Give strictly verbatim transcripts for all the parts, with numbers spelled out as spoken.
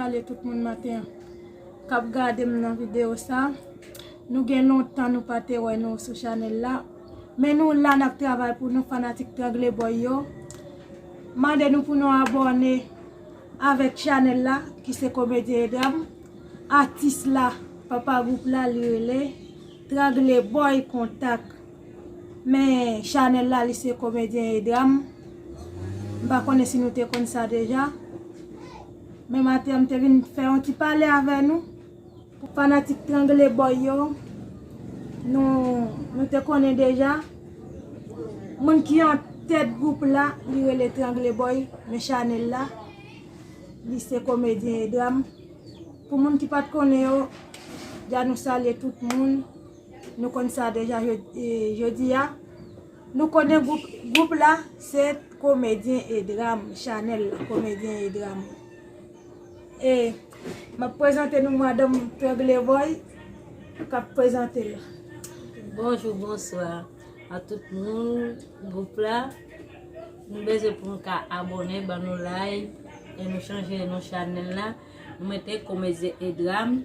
Salye tout moun maten an k ap gade m nan videyo sa. Nou gen lontan nou pa te wè nou sou chanèl la. Men nou la, n ap travay pou nou, fanatik Trangle Boy yo. Mande nou pou nou abòne avèk chanèl la, ki se Komedyen e Dram. Atis la, papa gwoup la, li rele Trangle Boy Kontak. Men chanèl la, li se Komedyen e Dram. M pa konnen si nou te konn sa deja. Men maten an, m te vin fè yon ti pale avè nou. Fanatik Trangle Boy yo, nou, nou te konnen deja. Moun ki an tèt gwoup la, li rele Trangle Boy, men chanèl la, li se Komedyen e Dram. Pou moun ki pa t konnen yo, dja nou salye tout moun. Nou konn sa deja jodi, e, jodi a. Nou konnen gwoup, gwoup la, se Komedyen e Dram, chanèl la, Komedyen e Dram. E, m ap prezante nou madanm Trangle Boy k ap prezante l. Bonjou, bonswa a tout moun, gwoup la. Nou bezwen pou nou ka abòne, ban nou like, e nou chanje non chanèl la. Nou mete Komedyen e Dram.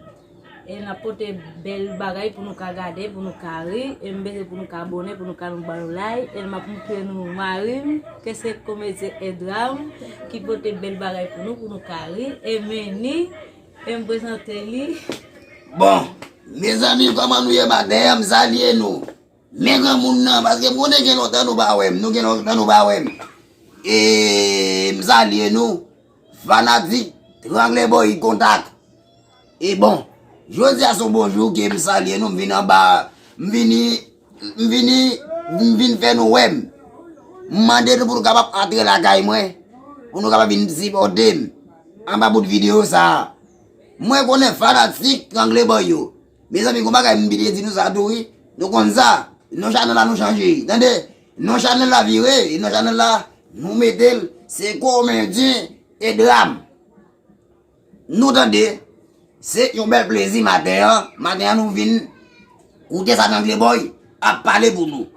E n ap pote bèl bagay pou nou ka gade, pou nou ka ri. E m bezwen pou nou ka abòne, pou nou ka nou ban nou like. E m ap montre nou mari m, ke se Komedyen e Dram, ki pote bèl bagay pou nou, pou nou ka ri. E men ni, e m prezante li. Bon, mezanmi, kòman nou ye maten an? M salye nou. Men granmoun nan, paske m konnen gen lontan nou pa wè m. Nou gen lontan nou pa wè m. E m salye nou, fanatik Trangle Boy Kontak. E bon, jodi a se yon bon jou ke m salye nou, m vin anba, m vini, m vini, m vin fè nou wè m. M mande nou pou nou kapab antre lakay mwen, pou nou kapab vin sipòte m anba bout videyo sa a. Mwen konnen fanatik Trangle Boy yo. Mezanmi, gon bagay m bliye di nou sa tou wi. Nou konn sa. Non chanèl la nou chanje. Tande? Non chanèl la vire. E non chanèl la, nou mete l, se Komedyen e Dram. Nou tande? Se yon bèl plezi maten an. Maten an nou vin koute sa Trangle Boy ap pale pou nou.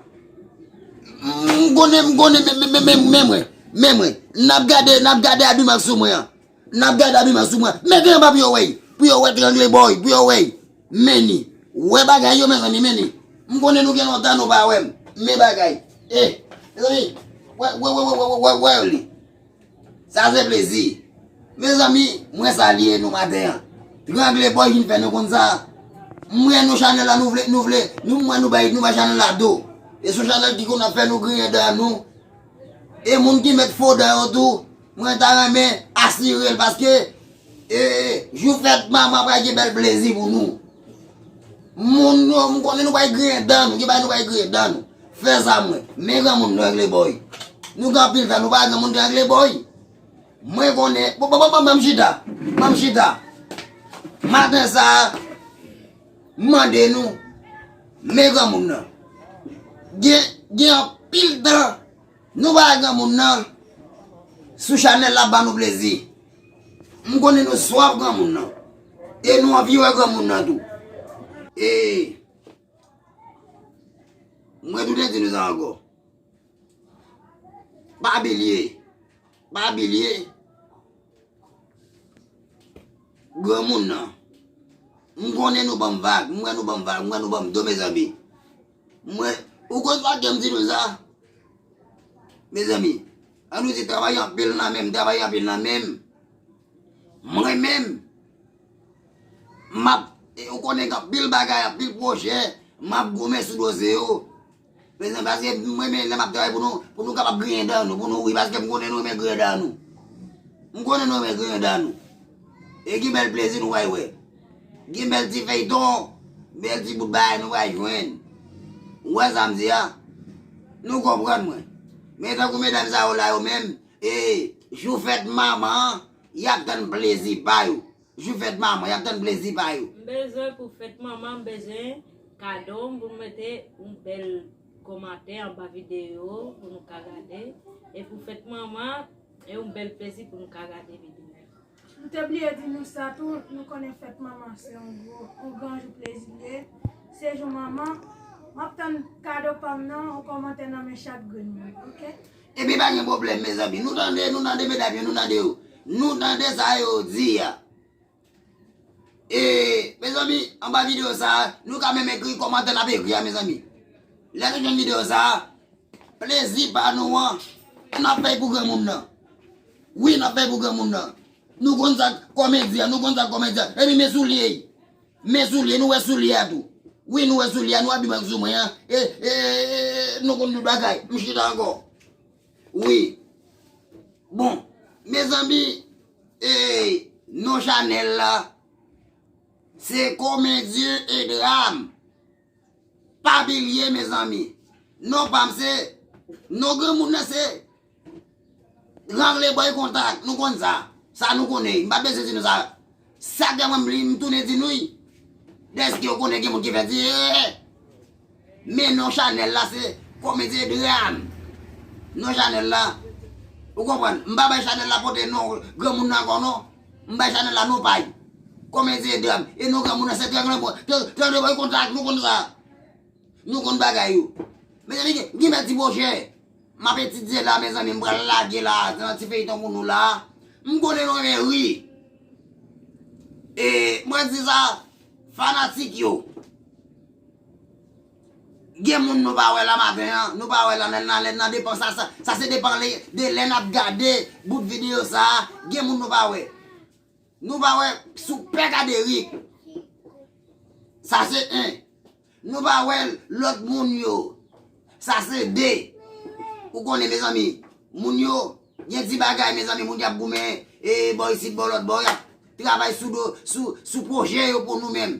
M konnen, m konnen, men, men, men, men, men mwen. Men mwen. N ap gade, n ap gade abiman sou mwen an. N ap gade abiman sou mwen. Men gen anba pou yo wè. Pou yo wè Trangle Boy, pou yo wè. Men ni. Wè bagay yo, mezanmi, men ni. M konnen nou gen lontan nou pa wè m. Men bagay. E, mezanmi, wè, wè, wè li. Sa se plezi. Mezanmi, mwen salye nou maten an. Trangle Boy vin fè nou konn sa. M wè nou chanèl la, nou vle, nou vle, nou, m wè nou bay, nou bay chanèl la do. E se yon chanèl ki konn ap fè nou griyen dan nou. E moun ki met fo dan yo tou, mwen ta renmen asire l paske, e, jou fèt manman pral gen bèl plezi pou nou. Moun yo, m konnen nou pral griyen dan nou, gen bagay nou pral griyen dan nou. Fè sa mwen, men granmoun Trangle Boy. Nou gen anpil tan, nou pa granmoun Trangle Boy. Mwen konnen, bon, bon, bon, bon, ban m chita, ban m chita. Maten sa a, m mande nou, men granmoun nan. Gen, gen anpil tan, nou pa granmoun nan sou chanèl la ban nou plezi. M konnen nou swaf granmoun nan. E nou anvi wè granmoun nan tou. E mwen tounen di nou sa ankò. Pa bliye. Pa bliye. Granmoun nan. M konnen nou ban m vag. M wè nou ban m vag. M wè nou ban m do, mezanmi. M wè, ou konn sa ke m di nou sa? Mezanmi, an nou di travay anpil nan men m, travay anpil nan men m. Mwen menm, m ap, e, ou konnen gen anpil bagay, anpil pwojè, m ap goumen sou dosye yo. Mezanmi, paske mwen menm lè m ap travay pou nou, pou nou kapab griyen dan nou, pou nou ri, paske m konnen nou renmen griyen dan nou. M konnen nou renmen griyen dan nou. E gen bèl plezi nou pral wè. Gen bèl ti feyton, bèl ti bout bagay nou pral jwenn. Ou wè sa m di a? Nou konprann mwen. Men tankou medam sa yo la yo menm, e, jou fèt manman an, y ap tann plezi pa yo. Jou fèt manman, y ap tann plezi pa yo. M bezwen pou fèt manman, m bezwen kado, m pou mete yon bèl kòmantè anba videyo pou nou ka gade. E pou fèt manman, e yon bèl plezi pou nou ka gade videyo. M te bliye di nou sa tou, nou konnen fèt manman se yon gwo, yon gran jou plezi li ye. Se jou manman. M ap tann kado pa m nan, yon kòmantè nan men chak grenn moun, oke? Ebyen, pa gen pwoblèm, mezanmi. Nou tande, nou tande, medam yo, nou tande yo. Nou tande sa yo di a. E, mezanmi, anba videyo sa a, nou ka menm ekri kòmantè n ap ekri a, mezanmi. Lè nou jwenn videyo sa a, plezi pa nou an, n ap fè pou granmoun nan. Wi, n ap fè pou granmoun nan. Nou konn sa k kòmedyen, nou konn sa k kòmedyen. Epi men soulye, men soulye, nou wè soulye a tou. Wi, nou wè soulye a, nou abime sou mwen an. E, e, e, e, nou konn tout bagay. M chita ankò. Wi. Bon, mezanmi, e, non chanèl la, se Komedyen e Dram. Pa bliye, mezanmi. Non pa m se, non granmoun nan se Rangle Bòy Kontak, nou konn sa. Sa nou konnen, m pa bezwen di nou sa. Sa k jan mwen m li, m tounen di nou wi. Dèske yo konnen gen moun ki fè di, e, e, e. Men non chanèl la se Komedyen e Dram. Non chanèl la. Ou konprann? M pa bay chanèl la pote non granmoun nan ankò non. M bay chanèl la non pay. Komedyen e Dram. E non granmoun nan se Rangle Bòy, Rangle Bòy Kontak, nou konn sa. Nou konn bagay yo. Mezanmi, gen, gen bèl ti pwojè. M ap etidye la, mezanmi, m pral lage la, nan ti feyton pou nou la. M konnen nou renmen ri. E, mwen di sa, fanatik yo. Gen moun nou pa wè la maten an, nou pa wè la nan, nan, nan depan sa, sa, sa se depan le, de lè n ap gade bout videyo sa a, gen moun nou pa wè. Nou pa wè sou pè Kaderik. Sa se en. Nou pa wè lòt moun yo. Sa se de. Ou konnen, mezanmi, moun yo, gen ti bagay, mezanmi, moun y ap goumen, e, bò isit, bò lòt bò, y ap travay sou do, sou, sou pwojè yo pou nou menm.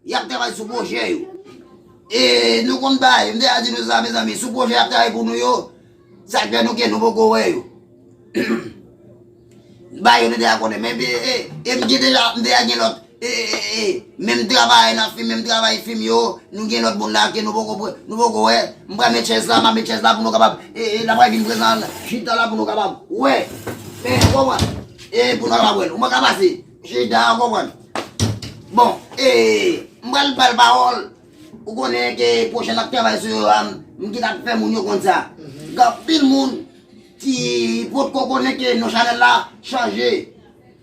Y ap travay sou pwojè yo. E nou konn bagay, m deja di nou sa, mezanmi, sou pwojè y ap travay pou nou yo, sa k fè nou ke nou poko wè yo. Bagay yo nou deja konnen, men, e, e, e m gen deja, m deja gen lòt, e, e, e, e, menm travay nan fim, menm travay fim yo, nou gen lòt moun la ke nou poko pre-, nou poko wè. M pral met chèz la, m ap met chèz la pou nou kapab, e, e, l ap vin prezan, chita la pou nou kapab wè. Men, ou konprann? E, pou nou kapab wè l. Ou mwen ka pase. Chita, ou konprann? Bon, e, m pral ba l pawòl. Ou konnen ke pwochèn n ap travay sou yo a, m, m gentan fè moun yo konn sa. Gen anpil moun ki potko konnen ke non chanèl la chanje.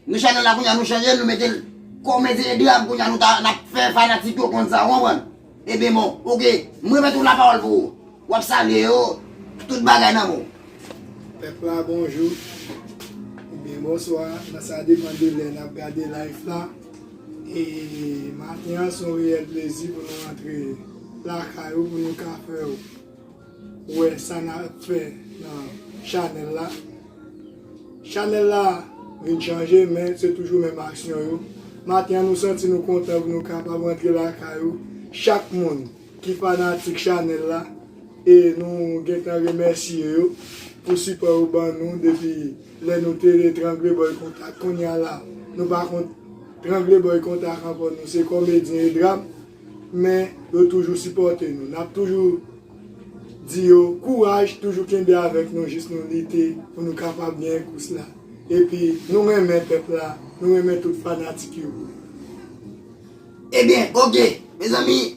Non chanèl la kounye a nou chanje l, nou mete l Komedyen e Dram, kounye a nou ta, n ap fè fanatik yo konn sa, ou konprann? Ebyen bon, oke, m remèt ou lapawòl pou ou. W ap salye yo, tout bagay nan men w. Pèp la, bonjou. Oubyen bonswa. Nan sa depann de lè n ap gade live la. E maten an, se yon reyèl plezi pou nou rantre lakay ou, pou nou ka fè w wè sa n ap fè nan chanèl la. Chanèl la vin chanje, men se toujou menm aksyon yo. Maten an, nou santi nou kontan pou nou kapab rantre lakay ou. Chak moun ki fanatik chanèl la, e nou gentan remèsye yo pou sipò yo ban nou depi lè nou te Trangle Bòy Kontak. Kounye a la, nou pa kont Trangle Bòy Kontak ankò, nou se Komedyen e Dram, men yo toujou sipòte nou. N ap toujou di yo kouraj, toujou kenbe avèk nou jis nou lite pou nou kapab genyen kous la. Epi nou renmen pèp la, nou renmen tout fanatik yo. Ebyen, oke, mezanmi,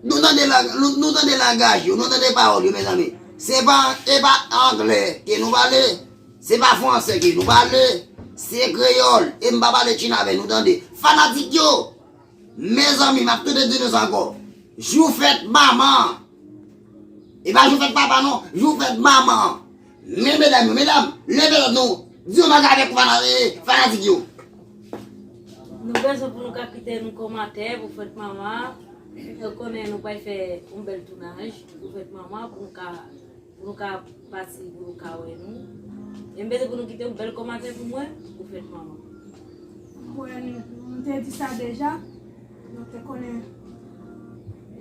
nou tande lang-, nou, nou tande langaj yo, nou tande pawòl yo, mezanmi. Se pa, e pa anglè ke nou pale, se pa fransè ke nou pale, se kreyòl, e m pa pale tchina avè nou, tande. Fanatik yo, mezanmi, m ap toujou di nou sa ankò. Jou fèt manman. E pa jou fèt papa non, jou fèt manman. Men medam yo, medam, leve tèt nou. Di yon bagay avèk fana-, e, fanatik yo. Nou bezwen pou nou ka kite nou kòmantè pou fèt manman. Nou konnen nou pral fè yon bèl tounaj pou fèt manman, pou nou ka, pou nou ka pati, pou nou ka wè nou. E m bezwen pou nou kite yon bèl kòmantè pou mwen pou fèt manman. Mwen, m te di sa deja. Nou te konnen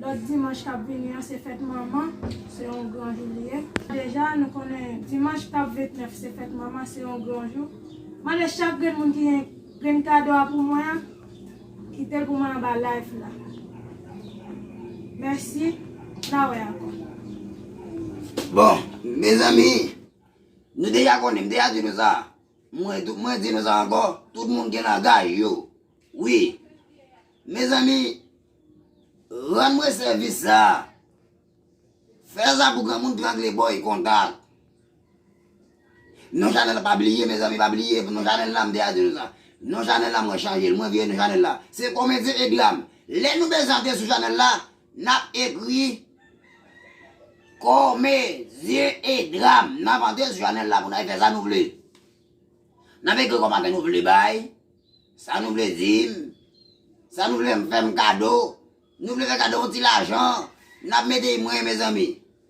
lòt dimanch k ap vini an se fèt manman, se yon gran jou li ye. Deja, nou konnen dimanch k ap vennèf se fèt manman, se yon gran jou. Mande chak grenn moun ki gen grenn kado a pou mwen an, kite l pou mwen anba live la. Mèsi, n a wè ankò. Bon, mezanmi, nou deja konnen, m deja di nou sa. Mwen tou, mwen di nou sa ankò, tout moun gen langaj yo. Wi. Mezanmi, rann mwen sèvis sa. Fè sa pou granmoun Trangle Bòy Kontak. Non chanèl la pa bliye, mezanmi, pa bliye, non chanèl la, m deja di nou sa. Non chanèl la, mwen chanje l, mwen vire non chanèl la. Se Komedyen e Dram. Lè nou bezwen antre sou chanèl la, n ap ekri Komedyen e Dram. N ap antre sou chanèl la pou n al fè sa nou vle. N ap ekri kòmantè nou vle bay, sa nou vle di m, sa nou vle fè m kado. Nou vle fè kado yon ti lajan, n ap mete mwen, mezanmi.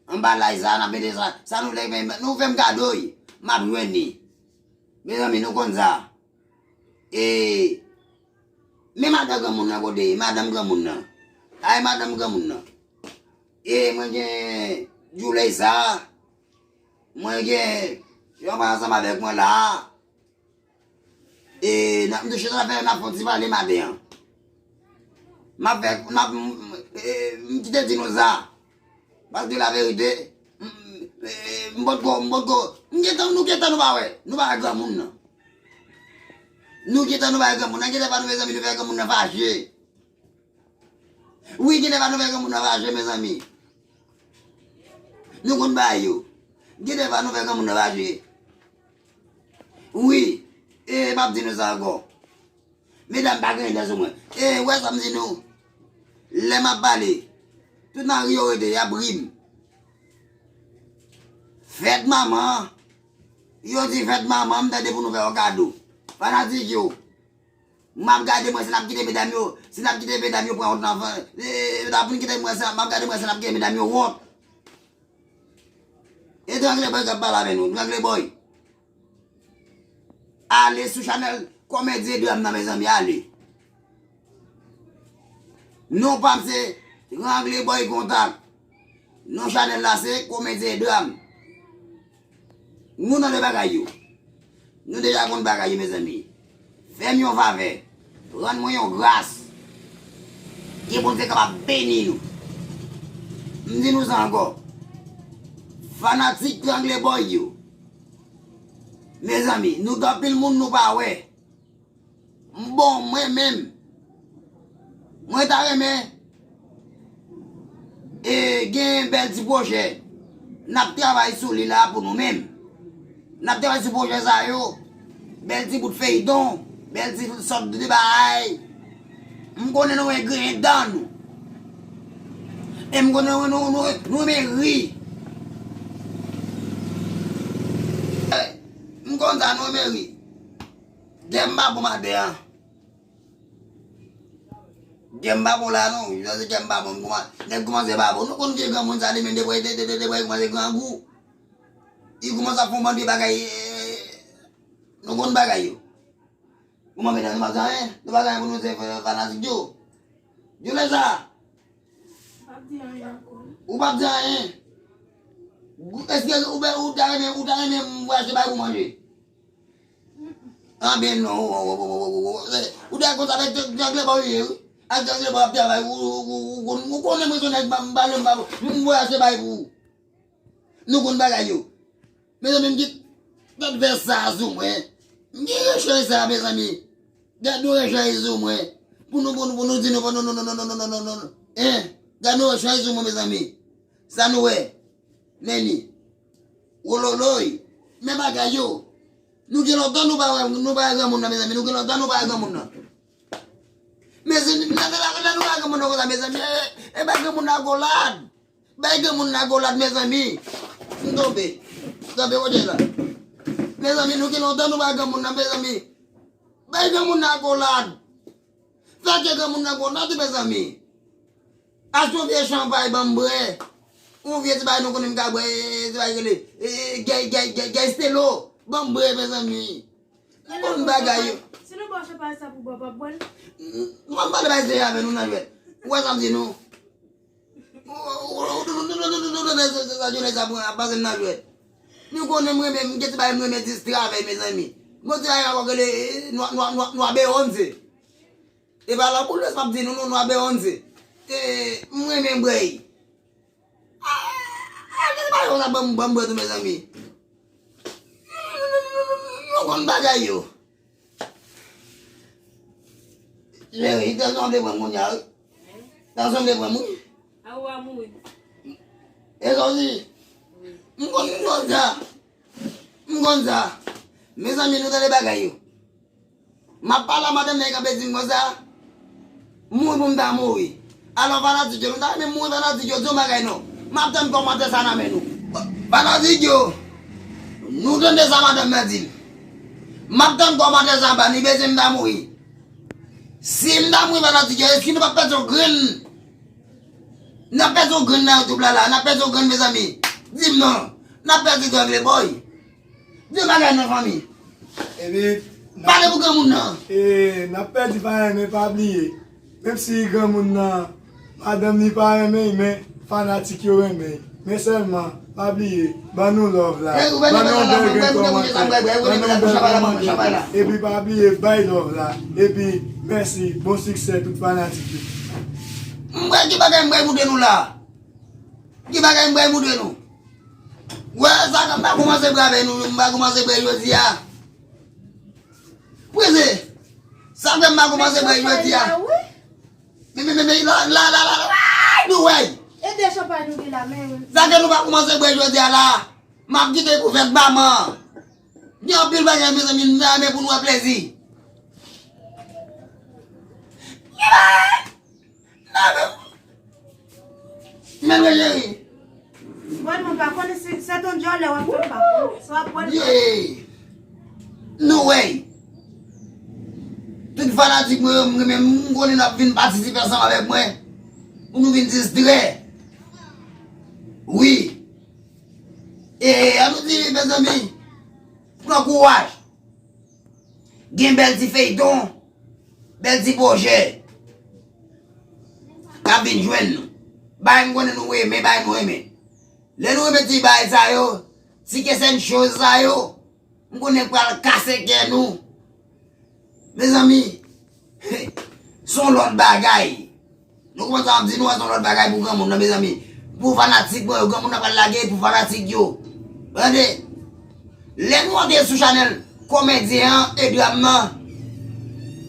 Anba live sa, n ap mete sa. Sa nou vle, men nou fè m kado, wi. M ap jwenn li. Mezanmi, nou konn sa. E, men madan granmoun nan kote, madanm granmoun nan. Ay, madanm granmoun nan. E, mwen gen Djouleysa. Mwen gen, yon pa ansanm avèk mwen la. E, n ap, nou chita fè, n ap fè yon ti pale maten an. M ap fè, m ap, m, e, m kite di nou sa. Paske la verite, m, e, m potko, m potko, m gentan, nou gentan nou pa wè. Nou pa wè granmoun nan. Nou gentan nou pa wè granmoun nan. Gentan pa nou, mezanmi, nou fè granmoun nan fache. Wi, gentan pa nou fè granmoun nan fache, mezanmi. Nou konn bagay yo. Gentan pa nou fè granmoun nan fache. Wi, e, m ap di nou sa ankò. Medam pa gen lè sou mwen. E, wè sa m di nou. Lè m ap pale, tout mari yo rete, y ap ri m. Fèt manman, yo di fèt manman, m tande pou nou fè yon kado. Fanatik yo, m ap gade mwen si n ap kite medam yo, si n ap kite medam yo pran wont nan van, e, e, pou n kite mwen, si n ap, m ap gade mwen si n ap kite medam yo wont. Etrangle Boy k ap pale avè nou. Etrangle Boy. Ale sou chanèl Komedyen Dram nan, mezanmi, ale. Non pa m se Etrangle Boy Kontak. Non chanèl la se Komedyen Dram. Nou nan de bagay yo. Nou deja konn bagay yo, mezanmi. Fè m yon favè. Rann mwen yon gras. Ke Bondye kapab beni nou. M di nou sa ankò. Fanatik Etrangle Boy yo. Mezanmi, nou gen anpil moun nou pa wè. M bon, mwen menm. Mwen ta renmen, e, gen bèl ti pwojè. N ap travay sou li la pou nou menm. N ap travay sou pwojè sa yo. Bèl ti bout feyton, bèl ti sòt de bagay. M konnen nou renmen griyen dan nou. E m konnen nou, nou, nou, nou renmen ri. M konn sa, nou renmen ri. Kè m pa bon maten an. Kè m pa bon la non, wi. Sa se kè m pa bon. M kouman-, nèg koumanse pa bon. Nou konn vye granmoun sa li menm depi, depi, depi, depi koumanse grangou. Li koumanse ap fè yon bann vye bagay. E, nou konn bagay yo. Kouman medam, nou pa di anyen? Nou pa gen anyen pou nou se fanatik yo. Djouleysa. Ou p ap di anyen ankò. Ou p ap di anyen. Èske ou, ou ta renmen, ou ta renmen m voyaje bay pou manje? Anben non, ou ta konsa avèk Etrangle Boy ou ye, wi. Ak Etrangle Boy ap travay, ou, ou, ou, ou, ou konnen mwen se yon nèg m pa, m pa, m pa, m voyaje bay pou ou. Nou konn bagay yo. Mezanmi, m gen, gad vès sa a sou mwen. M gen rechèy sa a, mezanmi. Gad yon rechèy sou mwen. Pou nou, pou nou, pou nou di nou, non, non, non. Hein? Gad yon rechèy sou mwen, mezanmi. Sa nou wè? Men li. Wololoy. Men bagay yo. Nou gen lontan nou pa wè, nou pa wè granmoun nan, mezanmi. Nou gen lontan nou pa wè granmoun nan. Mezanmi, lè, lè, lè, lè nou pa wè granmoun nan konsa, mezanmi. E, e, e bay granmoun nan akòlad. Bay granmoun nan akòlad, mezanmi. M tonbe. Kanpe kote la. Mezanmi, nou gen lontan nou pa wè granmoun nan, mezanmi. Bay granmoun nan akòlad. Fè ke granmoun nan akòlad, mezanmi. Achte yon vye chanpay ban m bwè. Yon vye ti bagay nou konnen m ka bwè, e, ti bagay rele, e, e, gay, gay, gay, gay Stelo. Ban m bwè, mezanmi. M konn bagay yo. Si nou ba w chanpay sa pou bwè, w p ap bwè l? M ap pale bay Stelo avè nou nan jwèt. Ou wè sa m di nou? Ou, ou, ou, ou, ou, ou, sa jounen sa pran ap pase m nan jwèt. Nou konnen m renmen, m gen ti bagay m renmen distrè avè l, mezanmi. Gon ti bagay ankò rele, e, nwa, nwa, nwa, nwa Beyonce. E pa la pou lès m ap di nou, non, nwa Beyonce. E, m renmen bwè l. A, a, a, se pa yo la ban m, ban m bwè tou, mezanmi. Nou konn bagay yo. Cheri, tansyon vle pran m kounye a, wi. Tansyon vle pran m, wi. A ou a mouri. E sa w di? M konn, m konn sa. M konn sa. Mezanmi, nou tande bagay yo. M ap pale a madanm nan, li kanpe di m konsa. Mouri pou m ta mouri. Alò, fanatik yo, nou ta renmen mouri, fanatik yo, di yon bagay non. M ap tann kòmantè sa nan men nou. Fanatik yo, nou tande sa madanm nan di m. M ap tann kòmantè sa anba, li bezwen m ta mouri. Si m ta mouri, fanatik yo, èske nou p ap pèdi yon grenn? N ap pèdi yon grenn nan YouTube la, la. N ap pèdi yon grenn, mezanmi. Di m non. N ap pèdi Trangle Boy. Di bagay nan fanmi. Epi, n ap Pale pou granmoun nan. E, n ap pèdi parenn, men pa bliye. Menm si granmoun nan, madanm li pa renmen, men fanatik yo renmen. Men sèlman, pa bliye, ban nou love la. Ban nou yon bèl grenn kòmantè. Ban nou yon bèl kòmantè. Epi pa bliye, bay love la. Epi, mèsi, bon siksè tout fanatik yo. M wè ki bagay m bay moute nou la. Ki bagay m bay moute nou. Wè, sa fè m pa kòmanse brave nou, m pa kòmanse brave jodi a. Prese. Sa fè m pa kòmanse brave jodi a. Men, men, men, men, la, la, la, la, la, nou wè. E de chanpay nou gen la, men. Sa fè nou pa kòmanse brave jodi a la. M ap kite pou fèt ba man. Gen anpil bagay, mezanmi, m ta renmen pou nou wè plezi. Ki bagay? Men mwen cheri. Mwen, mwen pa konnen si se ton dyòlè w ap fè, m pa konnen. Sa w ap pran. Ye. Nou wè. Tout fanatik mwen yo, m renmen, m konnen n ap vin patisipe ansanm avèk mwen. Pou nou vin distrè. Wi. E, an nou di, mezanmi, pran kouraj. Gen bèl ti feyton, bèl ti pwojè k ap vin jwenn nou. Bagay m konnen nou renmen, bagay nou renmen. Lè nou renmen ti bagay sa yo, ti kesen choz sa yo, m konnen pral kase kè nou. Mezanmi, se yon lòt bagay. Nou konprann sa m ap di nou an, se yon lòt bagay pou granmoun nan, mezanmi. Pou fanatik mwen yo, granmoun nan pral lage pou fanatik yo. Tande, lè nou antre sou chanèl komedyen an e dram nan,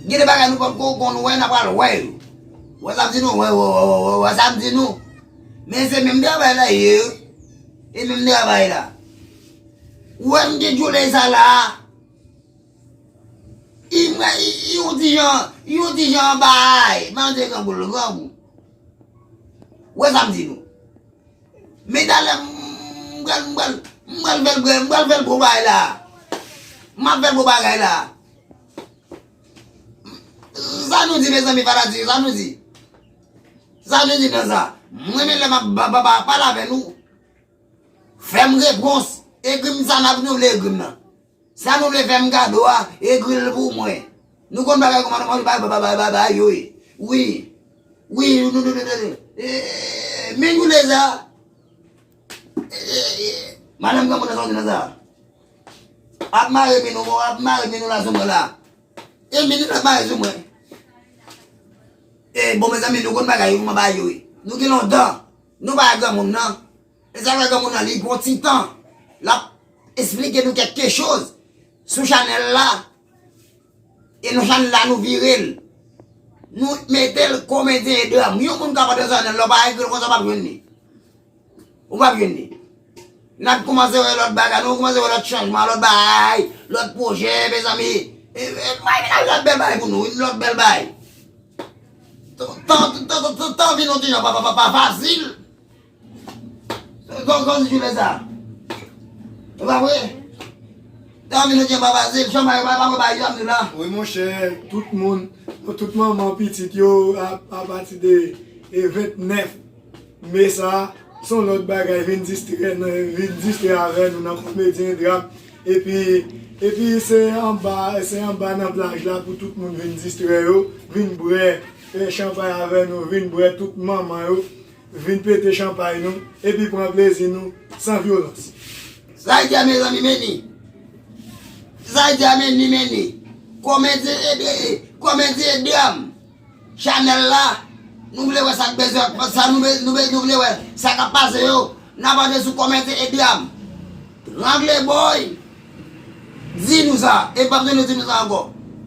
gen de bagay nou poko konn wè, n ap pral wè yo. Wè sa m di nou, wè, wè, wè, wè, wè sa m di nou. Men se menm travay la ye. E menm travay la. Ou wè m gen djole sa la. I mwen, i, i yon ti jan, i yon ti jan bay. Manje grangou l, grangou. Wè sa m di nou. Men talè m pral, m pral, m pral fè l, m pral fè l gwo bagay la. M ap fè l gwo bagay la. Sa nou di, mezanmi, fanatik, sa nou di? Sa nou di nan sa? Mwen, men lè m ap ba, ba, ba, pale avè nou, fè m repons. Ekri m sa n ap nou vle ekri m nan. Sa nou vle fè m kado a, ekri l pou mwen. Nou konn bagay kòman nou manje bay, bay, bay, bay, bay yo ye. Wi. Wi, nou, nou, nou, nou, nou. E, men nou leza. E, e, e. Madanm granmoun nan sòti nan sa. Ap mare men nou, ap mare men nou la sou mwen la. E men nou ap mare sou mwen. E, bon, mezanmi, nou konn bagay yo, kòman bagay yo ye. Nou gen lontan. Nou pa granmoun nan. E sa fè granmoun nan li pran ti tan. L ap esplike nou kèk choz sou chanèl la. E nou chanèl la nou vire l. Nou mete l komedyen e dram. Yon moun k ap antre sou chanèl la, w pa ekri l konsa, w p ap jwenn li. Ou p ap jwenn li. N ap kòmanse wè lòt bagay, nou kòmanse wè lòt chanjman, lòt bagay, lòt pwojè, mezanmi. E, e, mwen vin ak lòt bèl bagay pou nou, yon lòt bèl bagay. Tan, tan, tan, tan, tan vin yon ti jan pa, pa, pa, pa fasil. Kon, kon si jounen sa. E pa vre? Te anvi nou gen pa fasil, chanpay yo pa, pa, pa, pa, yo ap nou la. Wi, monchè, tout moun, tout manman pitit yo, a, apati de, e, vennèf me sa, se yon lòt bagay, vin distrè, nan, vin distrè avè nou nan komedyen dram. Epi, epi se anba, se anba nan plaj la pou tout moun vin distrè yo, vin bwè, e, chanpay avè nou, vin bwè tout manman yo. Vin pete chanpay nou, epi pran plezi nou, san vyolans. Sa vle di a, mezanmi, men ni. Sa vle di a, men ni, men ni. Komedyen e, e, komedyen e dram. Chanèl la, nou vle wè sa k bezwen, sa nou, nou, nou vle wè sa k ap pase yo. N ap antre sou komedyen e dram. Trangle Boy di nou sa, e m p ap janm di nou sa ankò.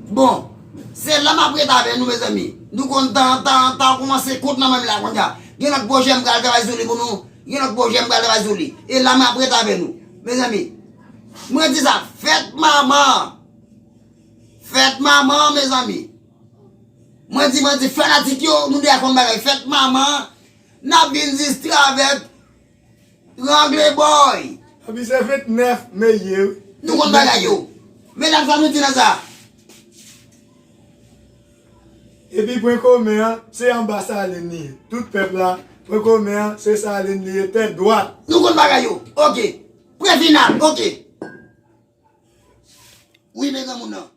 Bon, se la m ap ret avè nou, mezanmi. Nou konn tan, tan, tan kòmanse kont nan men m la kounye a. Gen lòt pwojè m pral travay sou li pou nou. Gen lòt pwojè m pral travay sou li. E la m ap ret avè nou, mezanmi. Mwen di sa, fèt manman. Fèt manman, mezanmi. Mwen di, mwen di, fanatik yo, nou deja konn bagay. Fèt manman, n ap vin distre avèk Rangle Boy. Epi se vennèf me ye, wi. Nou konn bagay yo. Medam, sa nou di nan sa? Epi pwen komen an, se anba Salin li ye. Tout pèp la, pwen komen an, se Salin li ye, tèt dwat. Nou konn bagay yo. Oke. Pwen final. Oke. Wi, men granmoun nan.